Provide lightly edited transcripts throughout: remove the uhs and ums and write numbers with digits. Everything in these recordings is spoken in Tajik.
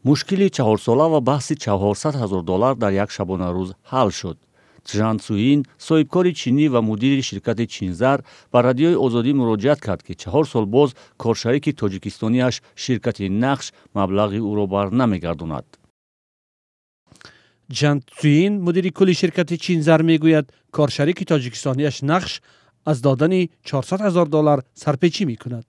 Мушкили чаҳорсола ва баҳси 400 ҳазор доллар дар як шабонарӯз ҳал шуд. Чжан Цуин, соҳибкори чинӣ ва мудири ширкати Чинзар, ба Радиои Озодӣ муроҷиат кард, ки 4 сол боз коршарики тоҷикистониаш, ширкати Нақш, маблағи ӯро бар намегардонад. Ҷан Цуин, мудири кулли ширкати Чинзар, мегӯяд, коршарики тоҷикистониаш Нақш аз додани 400 ҳазор доллар сарпечӣ мекунад.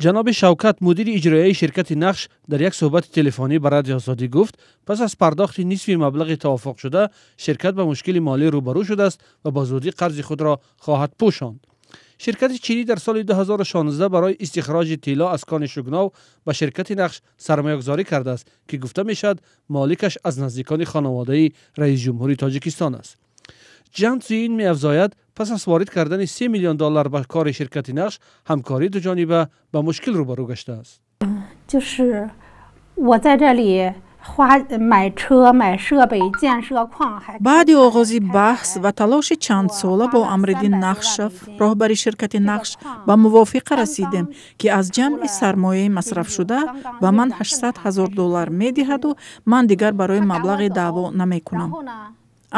Ҷаноби Шавкат, мудири иҷроияи ширкати Нақш, дар як суҳбати телефонӣ ба Радиои Озодӣ гуфт, пас аз пардохти нисфи маблағи тавофуқшуда ширкат ба мушкили молӣ рӯбарӯ шудааст ва ба зудӣ қарзи худро хоҳад пӯшонд. Ширкати чинӣ дар соли 2016 барои истихроҷи тилло аз кони Шугнов ба ширкати Нақш сармоягузорӣ кардааст, ки гуфта мешавад, моликаш аз наздикони хонаводаи раисҷумҳури Тоҷикистон аст. Ҷан Цуин меафзояд, пас аз ворид кардани 3 миллион доллар ба кори ширкати Нақш ҳамкории дуҷониба ба мушкил рӯбарӯ гаштааст. 就是我在这里花买车买设备建设矿海 Баъди оғози баҳс ва талоши чандсола бо Амриддин Нақшов, роҳбари ширкати Нақш, ба мувофиқа расидем, ки аз ҷамъи сармояи масрафшуда ба ман 800 ҳазор доллар медиҳаду ман дигар барои маблағи даъво намекунам.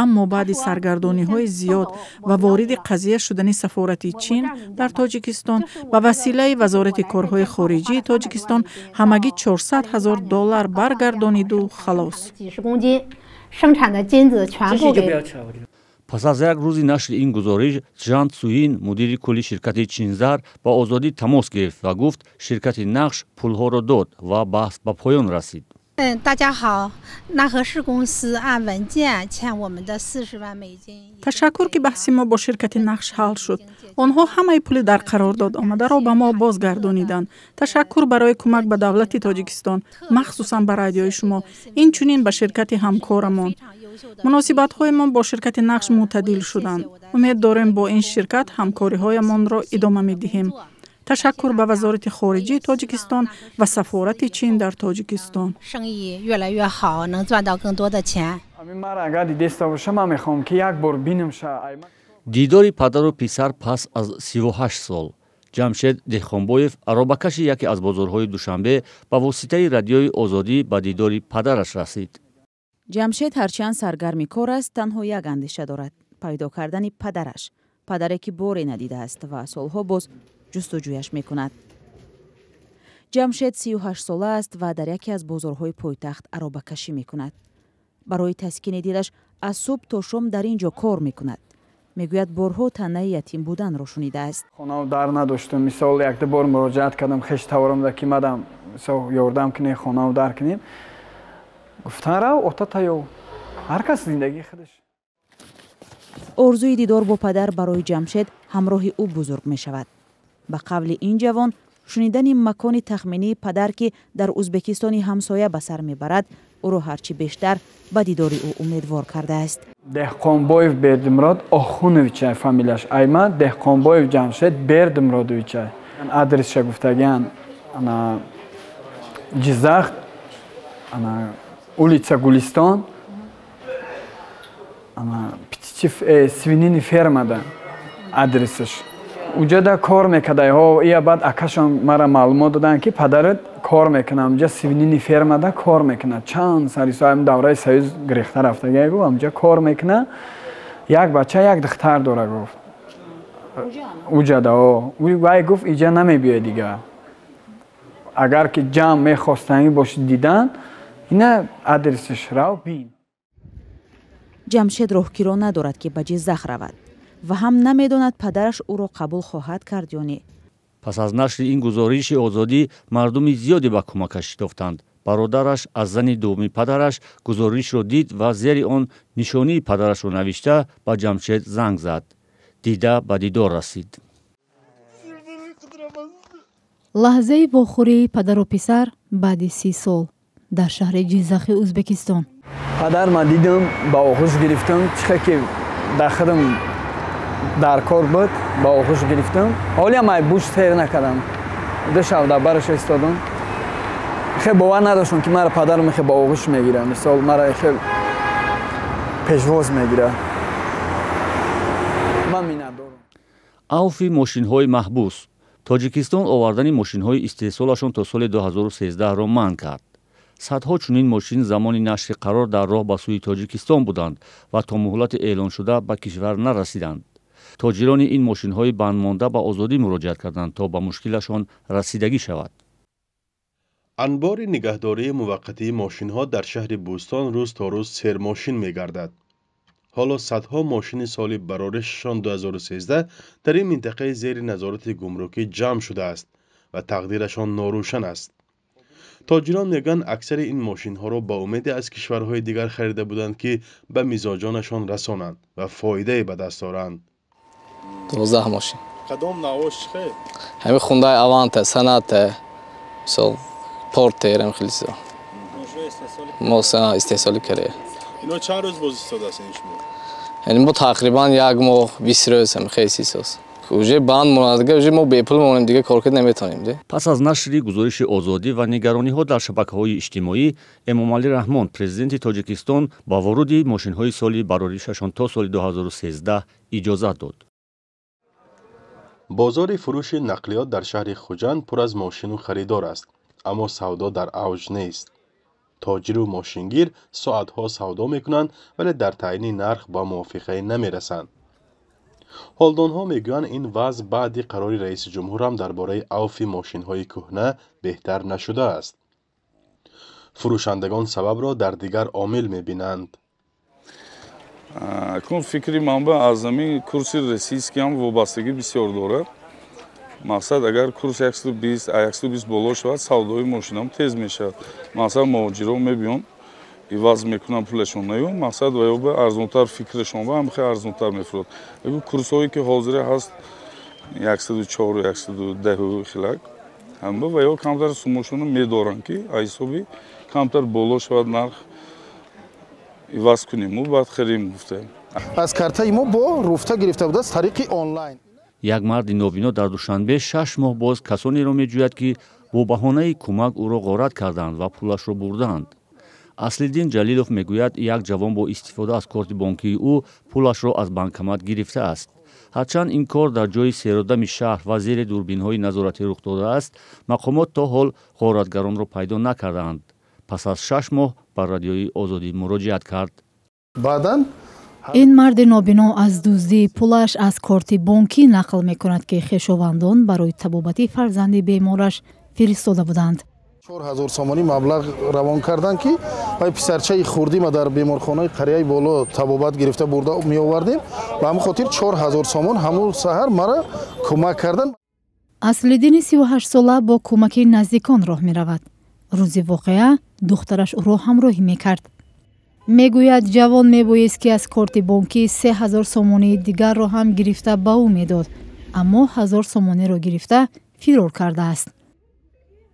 Аммо баъди саргардониҳои зиёд ва вориди қазия шудани сафорати Чин дар Тоҷикистон ба василаи Вазорати корҳои хориҷии Тоҷикистон ҳамагӣ 400 ҳазор доллар баргардониду халос. 几十公斤生产的金子全部给 Пас аз як рӯзи нашри ин гузориш Чжан Цуин, мудири кулли ширкати Чинзар, ба Озодӣ тамос гирифт ва гуфт, ширкати Нақш пулҳоро дод ва баҳс ба поён расид. 嗯，大家好，纳和氏公司按文件欠我们的40万美金。 Ташаккур, ки баҳси мо бо ширкати Нақш ҳал шуд. Онҳо ҳамаи пули дар қарордод омадаро ба мо бозгардониданд. Ташаккур барои кӯмак ба давлати Тоҷикистон, махсусан ба радиои шумо, инчунин ба ширкати ҳамкорамон. Муносибатҳоямон бо ширкати Нақш мӯътадил шуданд. Умед дорем, бо ин ширкат ҳамкориҳоямонро идома медиҳем. Ташаккур ба Вазорати хориҷии Тоҷикистон ва сафорати Чин дар Тоҷикистон. 生意越来越好，能赚到更多的钱。 Ҳамин мара агар дидеста боша, ман мехоҳам, ки як бор бинамша. Дидори падару писар пас аз 38 сол. Ҷамшед Деҳқонбоев, аробакаши яке аз бозорҳои Душанбе, ба воситаи Радиои Озодӣ ба дидори падараш расид. Ҷамшед ҳарчанд саргарми кор аст, танҳо як андеша дорад: пайдо кардани падараш, падаре, ки боре надидааст ва солҳо боз ҷустуҷӯяш мекунад. Ҷамшед 38-сола аст ва дар яке аз бозорҳои пойтахт аробакашӣ мекунад. Барои таскини дилаш аз субҳ то шом дар ин ҷо кор мекунад. Мегӯяд, борҳо таънаи ятим буданро шунидааст. Хонаву дар надоштум. Мисол, якду бор муроҷиат кардам хеш таворамда, ки мадам, мисол, ёрдам кунем, хонаву дар кунем. Гуфтан, рав, отата ёв, ҳар кас зиндагии худаш. Орзуи дидор бо падар барои Ҷамшед ҳамроҳи ӯ бузург мешавад. Ба қавли ин ҷавон, шунидани макони тахминии падар, ки дар Узбекистони ҳамсоя ба сар мебарад, ӯро ҳарчи бештар ба дидори ӯ умедвор кардааст. Деҳқонбоев Бердимурод Охуновичай фамилияш. Айма Деҳқонбоев Ҷамшед Бердимуродовичай. Адресша гуфтагиан: ана Ҷизах, ана улица Гулистон, ана птичий свининый фермада адресаш. Уҷада кор мекарда. Ия баъд акашон мара маълумот доданд, ки падарат кор мекунад амҷа, свининый фермада кор мекунад. Чанд сари давраи Союз гирехта рафтагия, гуфт, амҷа кор мекунад, як бача, як духтар дора, гуфт, уҷада. Вай гуфт, иҷа намебиёй дига, агар ки ҷамъ мехостанӣ боши дидан, ина адресиш, рав, бин. Ҷамшед роҳкиро надорад, ки ба Ҷиззах равад, ва ҳам намедонад, падараш ӯро қабул хоҳад кард ё не. Пас аз нашри ин гузориши Озодӣ мардуми зиёде ба кӯмакаш шитофтанд. Бародараш аз зани дуввуми падараш гузоришро дид ва зери он нишонии падарашро навишта, ба Ҷамшед занг зад. Дида ба дидор расид. Лаҳзаи вохӯрии падару писар баъди 30 сол дар шаҳри Ҷиззахи Ӯзбекистон. Падар ма дидам, ба оғӯш гирифтам. Чихе ки дар худам дар кор буд, ба оғӯш гирифтам. Ҳолиам ай буш сер накардам. Ду шаб дар бараш истодам. Хе бовар надоштам, ки мара падарам хе ба оғӯш мегира, мисол, мара хе пешвоз мегира. Ман миннатдорам. Авфи мошинҳои маҳбус. Тоҷикистон овардани мошинҳои истеҳсолашон то соли 2013-ро манъ кард. Садҳо чунин мошин замони нашри қарор дар роҳ ба сӯи Тоҷикистон буданд ва то муҳлати эълоншуда ба кишвар нарасиданд. Тоҷирони ин мошинҳои бандмонда ба Озодӣ муроҷиат карданд, то ба мушкилашон расидагӣ шавад. Анбори нигаҳдории муваққатии мошинҳо дар шаҳри Бӯстон рӯз то рӯз сермошин мегардад. Ҳоло садҳо мошини соли бароришашон 2013 дар ин минтақаи зери назорати гумрукӣ ҷамъ шудааст ва тақдирашон норӯшан аст. Тоҷирон мегӯянд, аксари ин мошинҳоро ба умеде аз кишварҳои дигар харида буданд, ки ба мизоҷонашон расонанд ва фоидае ба даст оранд. 12 мошин. Кадом навъош чӣ хел? Ҳамин Хундай Аванта, Соната, мисол Портер, ҳам хеле чизо. Мо истеҳсоли Корея. Ино чанд рӯз боз истодааст ин шумо? Яъне мо тақрибан як моҳ, 20 рӯз ҳам хеле сисоз. Уже банд монад, дига уже мо бепул монем, дига кор карда наметавонем. Пас аз нашри гузориши Озодӣ ва нигарониҳо дар шабакаҳои иҷтимоӣ, Эмомалӣ Раҳмон, президенти Тоҷикистон, ба воруди мошинҳои соли бароришашон то соли 2013 иҷозат дод. Бозори фурӯши нақлиёт дар шаҳри Хуҷанд пур аз мошину харидор аст, аммо савдо дар авҷ нест. Тоҷиру мошингир соатҳо савдо мекунанд, вале дар таъйини нарх ба мувофиқае намерасанд. Ҳолдонҳо мегӯянд, ин вазъ баъди қарори раиси ҷумҳурам дар бораи авфи мошинҳои кӯҳна беҳтар нашудааст. Фурӯшандагон сабабро дар дигар омил мебинанд. Акнун фикри манба аз ҳамин курси российскиам вобастагӣ бисёр дорад. Мақсад, агар курс 120 120 боло шавад, савдои мошинам тез мешавад. Мақсад, муҳоҷирон мебиён, иваз мекунанд пулашон, мақсад ва ё ба арзонтар фикрашон ба ҳам хеле арзонтар мефурӯд. Курсҳое ки ҳозира ҳаст 104 110 хилак ҳама ва ё камтар сумошонро медоранд, ки аз ҳисоби камтар боло шавад нарх, иваз кунем мо, баъд харем гуфта. Аз картаи мо бо руфта гирифта будааст тариқи онлайн. Як марди нобино дар Душанбе 6 моҳ боз касонеро меҷӯяд, ки бо баҳонаи кӯмак ӯро ғорат карданд ва пулашро бурданд. Аслиддин Ҷалилов мегӯяд, як ҷавон бо истифода аз корти бонкии ӯ пулашро аз банкомат гирифтааст. Ҳарчанд ин кор дар ҷои серодами шаҳр ва зери дурбинҳои назоратӣ рух додааст, мақомот то ҳол ғоратгаронро пайдо накардаанд. Пас аз 6 моҳ ба Радиои Озодӣ муроҷиат кард. Баъдан Ин марди нобино аз дуздии пулаш аз корти бонкӣ нақл мекунад, ки хешовандон барои табобати фарзанди бемораш фиристода буданд. 4000 сомонӣ маблағ равон карданд, ки вай писарчаи хурдима дар беморхонаи қарияи боло табобат гирифта бурда меовардем. Ба ҳамин хотир 4000 сомон ҳамун саҳар мара кӯмак карданд. Аслиддини 38сола бо кӯмаки наздикон роҳ меравад. Рӯзи воқеа духтараш ӯро ҳамроҳӣ мекард. Мегӯяд, ҷавон мебоист, ки аз корти бонкӣ 3000 сомонии дигарро ҳам гирифта ба ӯ медод, аммо 1000 сомониро гирифта фирор кардааст.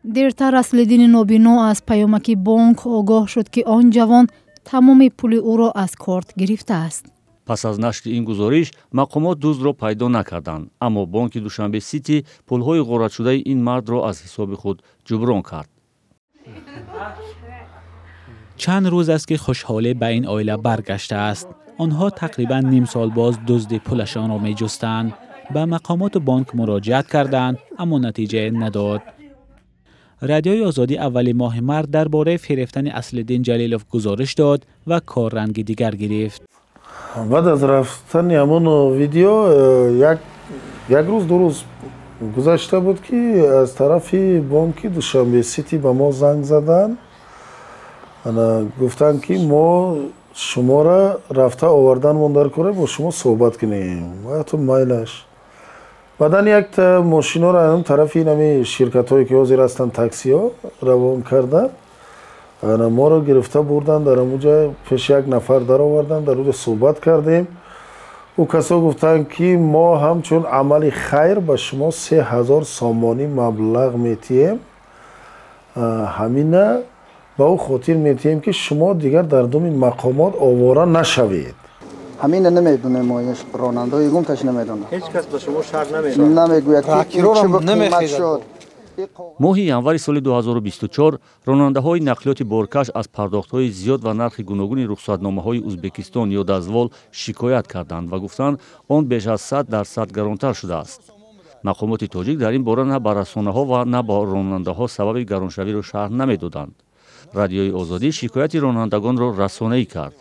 Дертар Аслиддини нобино аз паёмаки бонк огоҳ шуд, ки он ҷавон тамоми пули ӯро аз корт гирифтааст. Пас аз нашри ин гузориш мақомот дуздро пайдо накарданд, аммо бонки Душанбе Сити пулҳои ғоратшудаи ин мардро аз ҳисоби худ ҷуброн кард. Чанд рӯз аст, ки хушҳолӣ ба ин оила баргаштааст. Онҳо тақрибан ним сол боз дузди пулашонро меҷустанд. Ба мақомоту бонк муроҷиат карданд, аммо натиҷае надод. Радиои Озодӣ аввали моҳи март дар бораи фирефтани Аслиддин Ҷалилов гузориш дод ва кор ранги дигар гирифт. Баъд аз рафтани ҳамон видео як рӯз, 2 рӯз гузашта буд, ки аз тарафи бонки Душанбе Сити ба мо занг заданд, гуфтанд, ки мо шуморо рафта оварданмон дар кора, бо шумо суҳбат кунем. Ҳатто майлаш. Баъдан якта мошиноро тарафи инами ширкатҳое, ки ҳозир ҳастанд, таксиҳо равон карданд, моро гирифта бурданд, дар ҳамуҷа пеши як нафар дароварданд, дар уҷа суҳбат кардем. Ӯ касо гуфтанд, ки мо ҳамчун амали хайр ба шумо 3000 сомонӣ маблағ метиҳем. Ҳамина ба ӯ хотир метиҳем, ки шумо дигар дар думи мақомот овора нашавед. Ҳамина намедонем, мо ронандаҳои гумташ намедонам. Ҳеҷ кас ба шумо шарҳ намедод? Намегӯяд, ки чӣ ба қимат шуд. Моҳи январи соли 2024 ронандаҳои нақлиёти боркаш аз пардохтҳои зиёд ва нархи гуногуни рухсатномаҳои Узбекистон ё дозвол шикоят карданд ва гуфтанд, он беш аз 100% гаронтар шудааст. Мақомоти тоҷик дар ин бора на ба расонаҳо ва на ба ронандаҳо сабаби гароншавиро шарҳ намедоданд. Радиои Озодӣ шикояти ронандагонро расонаӣ кард.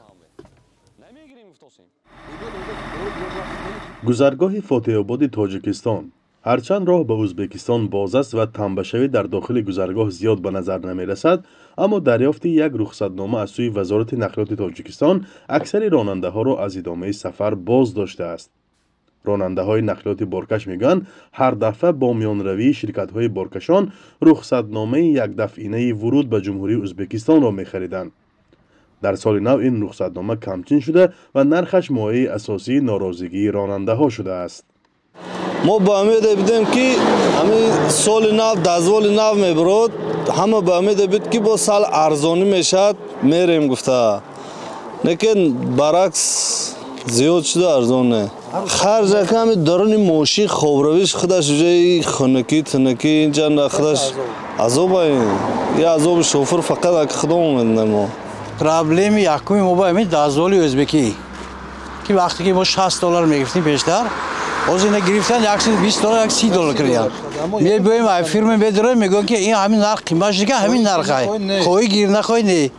Гузаргоҳи Фотеҳободи Тоҷикистон. Ҳарчанд роҳ ба Ӯзбекистон боз аст ва тамбашавӣ дар дохили гузаргоҳ зиёд ба назар намерасад, аммо дарёфти як рухсатнома аз сӯи Вазорати нақлиёти Тоҷикистон аксари ронандаҳоро аз идомаи сафар боз доштааст. Ронандаҳои нақлиёти боркаш мегӯянд, ҳар дафъа бо миёнравии ширкатҳои боркашон рухсатномаи якдафъинаи вуруд ба Ҷумҳурии Ӯзбекистонро мехариданд. Дар соли нав ин рухсатнома камчин шуда ва нархаш мояи асосии норозигии ронандаҳо шудааст. Мо ба умеде будем, ки ҳамин соли нав дазволи нав мебурод, ҳама ба умеде буд, ки бо сал арзонӣ мешавад, мерем гуфта. Лекин баръакс зиёд шуда, арзон не. Харҷ ҳами даруни мошин хобравиш худаш уҷаи хунукӣ тунукӣ инҷа худаш азоба, я азоби шофур фақат аки худо медонем мо. Проблеми якуми мо ба ҳамин дазволи ӯзбекӣ, ки вақте ки мо $60 мегирифтем пештар, ҳозир ина гирифтан $120, $130 карданд. Мебиёем ай фирма медорем, мегӯянд, ки ин ҳамин нарх қимат шуда, ҳамин нарх ай. Хоҳӣ гир, нахоҳӣ не.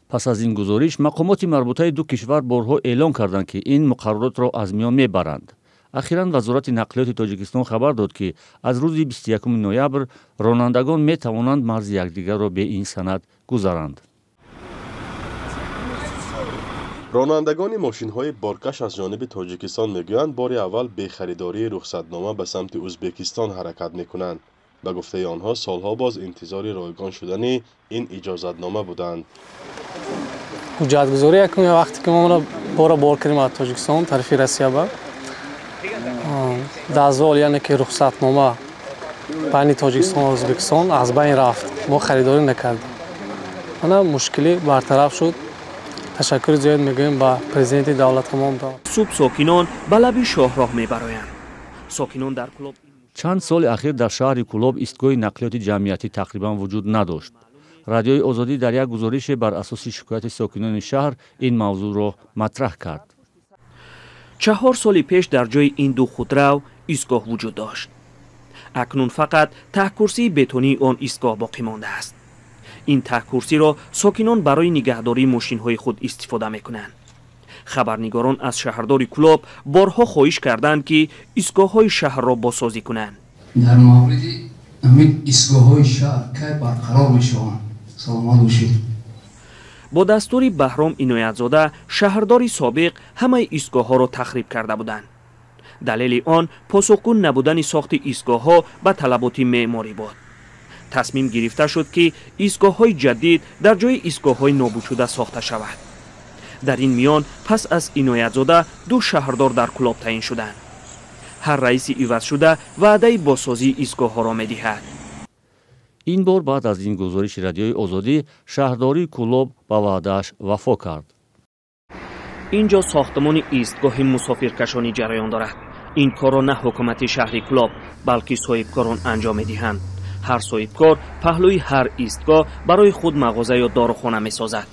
Пас аз ин гузориш мақомоти марбутаи ду кишвар борҳо эълон карданд, ки ин муқарраротро аз миён мебаранд. Ахиран Вазорати нақлиёти Тоҷикистон хабар дод, ки аз рӯзи 21 ноябр ронандагон метавонанд марзи якдигарро бе ин санад гузаранд. Ронандагони мошинҳои боркаш аз ҷониби Тоҷикистон мегӯянд, бори аввал бехаридории рухсатнома ба самти Ӯзбекистон ҳаракат мекунанд. Ба гуфтаи онҳо, солҳо боз интизори ройгон шудани ин иҷозатнома буданд. Ҳуҷҷатгузорӣ якум вақте ки мо бора бор кардем аз Тоҷикистон тарафи Россия ба дазвол, яъне ки рухсатнома байни Тоҷикистон ва Ӯзбекистон аз байн рафт, мо харидорӣ накардем. Ана мушкилӣ бартараф шуд. Ташаккури зиёд мегӯем ба президенти давлатамон. Субҳ сокинон ба лаби шоҳроҳ мебароянд. Сокинон дар Кӯлоб. Чанд соли ахир дар шаҳри Кӯлоб истгоҳи нақлиёти ҷамъиятӣ тақрибан вуҷуд надошт. Радиои Озодӣ дар як гузорише бар асоси шикояти сокинони шаҳр ин мавзӯъро матраҳ кард. 4 соли пеш дар ҷои ин ду худрав истгоҳ вуҷуд дошт. Акнун фақат таҳкурсии бетонии он истгоҳ боқӣ мондааст. Ин таҳкурсиро сокинон барои нигаҳдории мошинҳои худ истифода мекунанд. Хабарнигорон аз шаҳрдори Кӯлоб борҳо хоҳиш карданд, ки истгоҳҳои шаҳрро бозсозӣ кунанд. Дар мавриди ҳамин истгоҳҳои шаҳр кай барқарор мешаванд? Саломат бошед. Бо дастури Баҳром Иноятзода шаҳрдори собиқ ҳамаи истгоҳҳоро тахриб карда буданд. Далели он посухгӯ набудани сохти истгоҳҳо ба талаботи меъморӣ буд. Тасмим гирифта шуд, ки истгоҳҳои ҷадид дар ҷои истгоҳҳои нобудшуда сохта шавад. Дар ин миён пас аз Иноятзода ду шаҳрдор дар Кӯлоб таъин шуданд. Ҳар раиси ивазшуда ваъдаи бозсозии истгоҳҳоро медиҳад. Ин бор баъд аз ин гузориши Радиои Озодӣ шаҳрдории Кӯлоб ба ваъдааш вафо кард. Ин ҷо сохтмони истгоҳи мусофиркашонӣ ҷараён дорад. Ин корро на ҳукумати шаҳри Кӯлоб, балки соҳибкорон анҷом медиҳанд. Ҳар соҳибкор паҳлӯи ҳар истгоҳ барои худ мағоза ё дорухона месозад.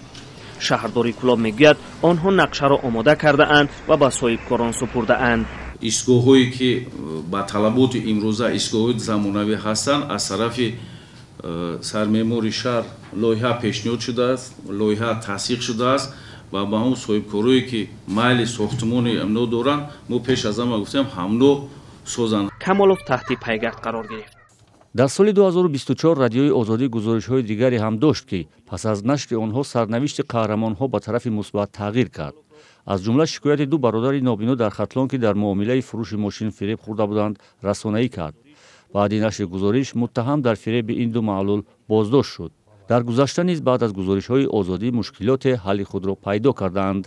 Шаҳрдори Кӯлоб мегӯяд, онҳо нақшаро омода кардаанд ва ба соҳибкорон супурдаанд. Истгоҳҳое ки ба талаботи имрӯза истгоҳҳои замонавӣ ҳастанд, аз тарафи сармеъмори шаҳр лоиҳа пешниҳод шудааст, лоиҳа тасдиқ шудааст ва ба он соҳибкорое ки майли сохтмони амно доранд, мо пеш аз ҳама гуфтем, ҳамно созанд. Камолов таҳти пайгард қарор гирифт. Дар соли 2024 Радиои Озодӣ гузоришҳои дигаре ҳам дошт, ки пас аз нашри онҳо сарнавишти қаҳрамонҳо ба тарафи мусбат тағйир кард. Аз ҷумла шикояти ду бародари нобино дар Хатлон, ки дар муомилаи фурӯши мошин фиреб хӯрда буданд, расонаӣ кард. Баъди нашри гузориш муттаҳам дар фиреби ин ду маълул боздошт шуд. Дар гузашта низ баъд аз гузоришҳои Озодӣ мушкилоте ҳалли худро пайдо кардаанд.